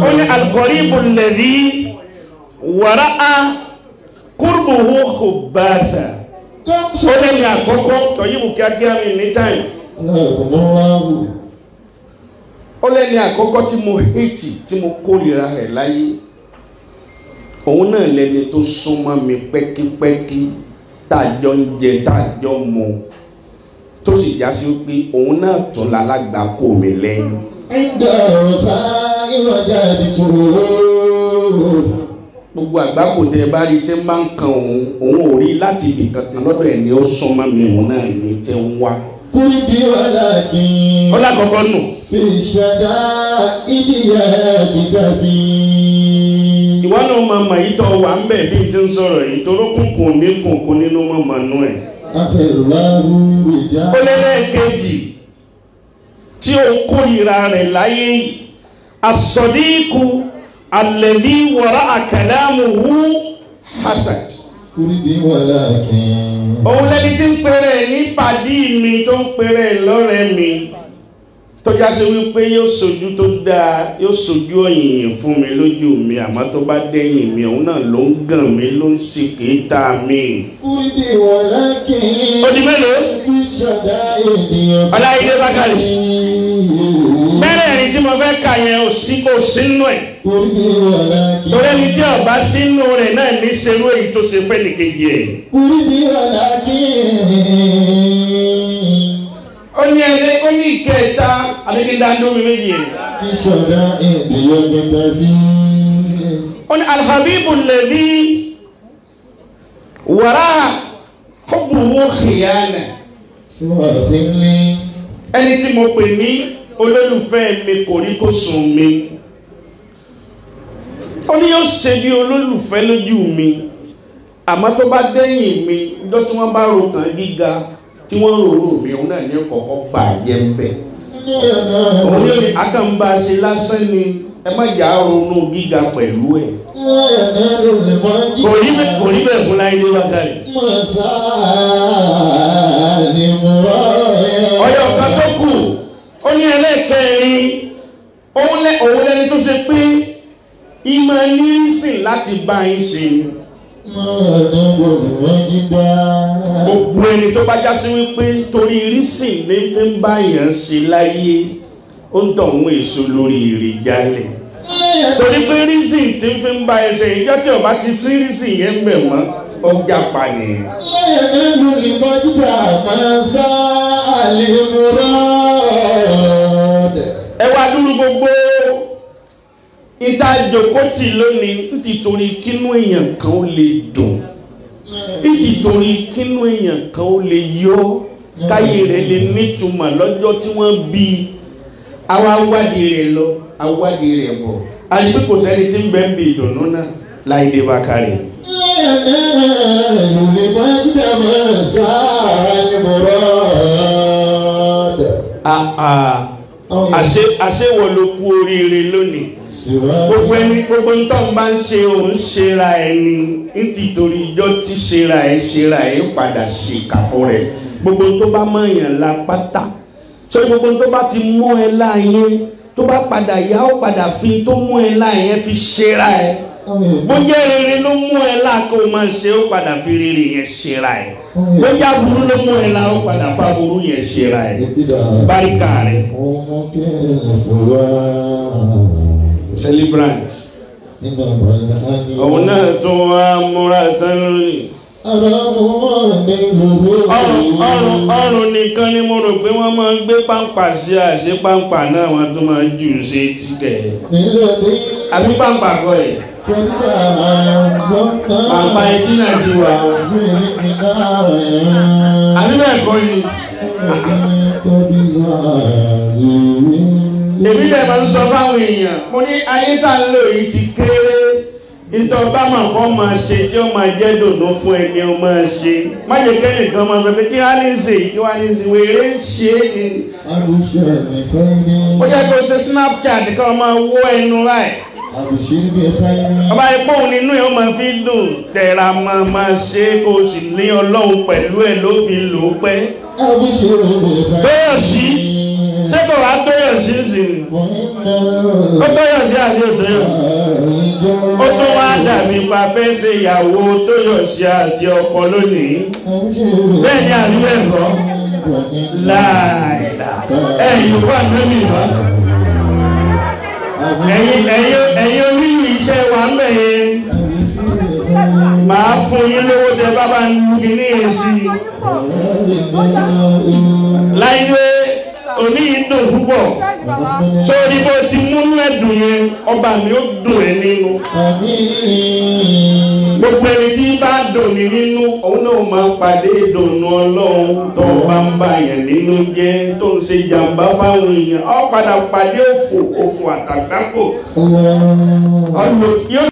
Ó ní al-qaribu alladhi wara'a qurbuhu khubatha. Ó lẹ́yìn àkọ́kọ́ tọ́yìnbó kíákíá mi ní táìmù. Ó lẹ́ni àkọ́kọ́ tí mo hate, tí mo kórìíra rẹ̀ láyé, òun náà lẹni tó súnmọ́ mi pẹ́kípẹ́kí, tá a jọ ń jẹ, tá a jọ ń mu, tó sì já sí pé òun náà tún lálágbàákò mi lẹ́yìn. Gbogbo àgbákò tẹ ẹ bá rí tẹ máa ń kan òun, òun ò rí láti ibì kankan lọ́dọ̀ ẹ̀ ní ó súnmọ́ mi, òun náà ní tẹ ń wá. Kúrìbí walakin. Ó lákọ̀ọ́kọ́ nù. Fi ṣẹ̀dá ìdíyẹ kíkà fi. Ìwọ náà máa mọ̀ yìí tọ́ wà ń bẹ̀ bí n ti ń sọ̀rọ̀ yìí, torókùnkùn ní kùnkùn nínú mọ̀mọ́ nú ẹ̀. Afẹ́láwù ìjà. Ó lẹ́lẹ́kejì tí ó ń kórìíra rẹ̀ láyé yìí, as-sadiqu alladhi wara'a kalamuhu hasad. Kúrìbí walakin. Òun lẹni tí ń pèrè ní pàdí mi, tó ń pèrè lọ́rẹ́ mi, tó já sí wípé yóò sojú tó dáa, yóò sojú òyìnyìn fún mi lójú mi, àmọ́ tó bá dẹ́yìn mi, òun náà ló ń gàn mí, ló ń ṣe kéta mi. Kúrìbí walakin. Ó di mélòó? Fi ṣẹ̀dá ènìyàn. Ọláyídé Bákàrè. Mẹ́rẹ̀ẹ̀rin tí mo fẹ́ kà yẹn ò sí kò sínú ẹ̀. Kúrìbí walakin. Torí ẹni tí ọba sínú rẹ̀ náà ní serú èyí tó ṣe fẹ́ nìkejì ẹ̀. Kúrìbí walakin. Ó ní ẹni ó ní ìkẹta àbíkíndá ń dómi méjì yẹn. Fi ṣẹ̀dá ènìyàn gbẹgbẹ fi. Ó ní alhabibu alladhi wara hubbuhu khiyana. Síwájú. Ẹni tí mo pè ní olólùfẹ́ mi kò rí kó sùn mi. Ó ní yóò ṣe bí olólùfẹ́ lójú mi, àmọ́ tó bá dẹ́yìn mi, ọjọ́ tí wọ́n bá ro kàn gíga tí wọ́n rò rò mí, òun náà ní kọ̀ọ̀kan bà jẹ́ ń bẹ̀. Òun ní akànbá ṣe lásán ni, ẹ má jà á ronú gíga pẹ̀lú ẹ̀. Kò rí bẹ́ẹ̀ fún Láyídé Bákàrè. Ọyọ kan tó kù, ó ní ẹlẹ́ẹ̀kẹrin, òun lẹni tó ṣe pé ìmọ̀ ní sìn láti bá yín ṣe. Gbogbo ẹni tó bá já sí wípé torí rísìn ní fi ń bá yàn ṣe láyé, ó ń tọ̀ ń èso lórí ìrì jálẹ̀. Torí pé rísìn tí fi ń bá ẹsẹ̀ ìjọ tí ọba ti sí rísìn yẹn ń bẹ̀ mọ́, ó jápa nìyẹn. Ẹ wá dúró gbogbo ìta jòkótì lónìí, nítorí kínú èèyàn kan ó lè dùn, nítorí kínú èèyàn kan ó lè yọ, káyé rẹ̀ lè nítumọ̀ lọ́jọ́ tí wọ́n bí i. Àwa wádìí rẹ̀ lọ, awádìí rẹ̀ bọ̀, àti pé kò sẹ́ni tí ń bẹ ń bi ìdùnnú náà. Láyídé Bákàrè. Àṣewọ̀ ló kú oríire lónìí. Gbogbo ẹni gbogbo ń tọ́ ń bá ń ṣe òun ṣera ẹni, nítorí ijọ́ tí ṣera ẹ ṣera ẹ padà ṣèkà fún rẹ̀. Gbogbo tó bá mọ̀yàn la pátá, sọ gbogbo tó bá ti mú ẹ láàyè, tó bá padà yá ó padà fi tó mú ẹ láàyè fi ṣera ẹ. Bó jẹ́ rere ló mú ẹ láà kó o máa ṣe, ó padà fi rere yẹn ṣera ẹ. Bó jẹ́ aburú ló mú ẹ láà, ó padà fa aburú yẹn ṣera ẹ. Báríkà rẹ. Celebrant. Òun náà tún wá múra tán lónìí. Ọrùn nìkan ni mo rò pé wọ́n máa ń gbé pàǹpà sí, àṣé pàǹpà náà wọ́n tún máa ń jù sí títẹ̀. Àbí pàǹpà kọ́ ẹ̀? Pàǹpà etí náà ti wà. Àbí bẹ́ẹ̀ kọ́ ni? Èmi lè máa ń sọ fáwọn èèyàn, mo ní ayé tá ń lò yìí ti kéré. Ìtọ́ bá mà kọ́ máa ṣe tí ó máa jẹ́ dòdò fún ẹni ó máa ṣe. Má jẹ́ kẹ́nìkan máa sọ pé kí wá ní ṣe kí wá ní ṣe wèrè ń ṣe é ni. Ó jẹ́ kó ṣe Snapchat kí wọ́n máa wọ́ ẹnu láì. Ọba ipò òun nínú ẹ̀ ó máa fi dùn tẹ̀ra máa máa ṣe kó o sì ní Ọlọ́run pẹ̀lú ẹ̀ ló fi lò ó pẹ́. Tóyọ̀ sí. Ṣé kò wá tóyọ̀ sí sí ni? Ó tóyọ̀ sí àbí ò tóyọ̀ sí? Ó tún wá dàbí pa fẹ́ ṣe ìyàwó tóyọ̀ sí àti ọkọ lónìí. Bẹ́ẹ̀ ni àbí bẹ́ẹ̀ kọ́? Láìla. Ẹ̀yin wà lónìí mọ́. Ẹ̀yin oníyì iṣẹ́ wa ń bẹ̀ yẹn. Màá fún yín lówó tẹ bábá ń lu kíní yẹn sí i. Láyé òní yìí dùn púpọ̀. Sórí bó ti múnú ẹ̀dùn yẹn, ọba mi ó dùn ẹ́ nínú. Gbogbo ẹni tí bá dùn ní nínú, òun náà máa pàdé ìdùnnú Ọlọ́run tó bá ń bá yẹn nínú jẹ́ tó ń ṣe jàǹbá fáwọn èèyàn. Ó padà pàdé òfò òfò àtàgbákò.